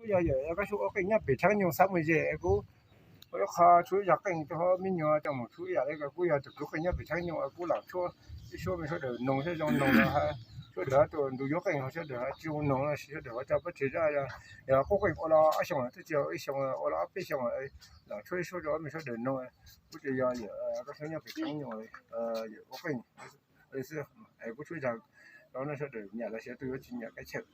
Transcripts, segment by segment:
Kuv yog yawm koj tshuab ua qeej nyob pem tshab nyoog xab mus ze kuv, kuv yuav qho tshuab ib zag qeej rau me nyuam coj mus tshuab ib yam li kuv yog tus kwv qeej nyob pem tshab nyoog kuv lam tshuab ib suab me sawv daws noog sawv daws noog, sawv daws tuaj ntu yuav qeej ho sawv daws tsis zoo noog sawv daws ho tso pab tseg zaj, yog qub qeej ua los ob xyoo twb tsis ua ib xyoo ua los ob peb xyoo, lam tshuab ib suab rau me sawv daws noog. Kuv tsis yog yawm koj tshuab nyob pem tshab nyoog, yawm ua qeej xwb, kuv tshuab zag rau no sawv daws nyiam los sis tuaj yuav tsis nyiam kav chawj.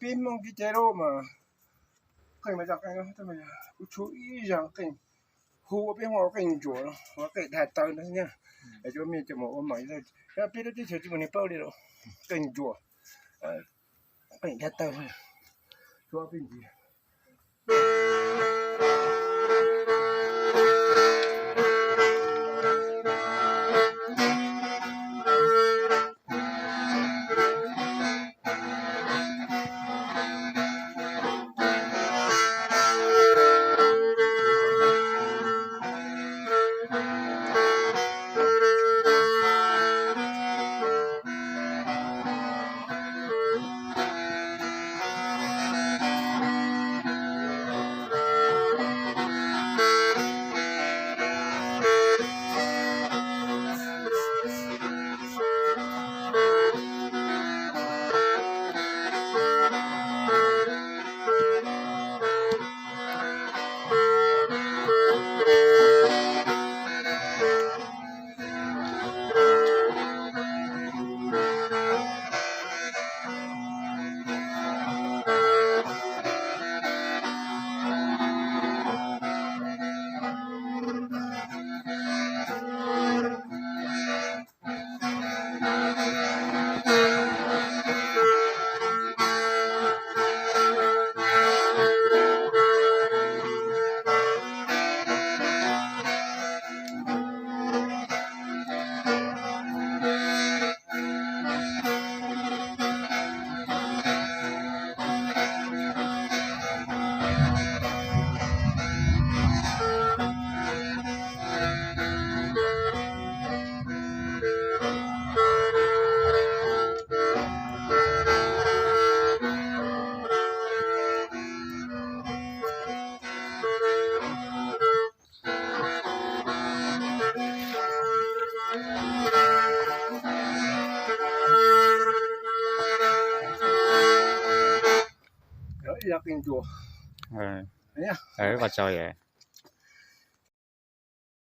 Peb Hmoob kev cai lub mas qeej mas zaj qeej, kuv tshuab ib zaj qeej, hu ua peb Hmoob ua qeej ntsuas, ua qeej dag taw no nyab. Cov me cov mus ua mas, peb lub teb chaws tsis muaj neeg paub li lawm. Qeej ntsuas, qeej dag taw, tshuab peb ntsis. Qos tsau.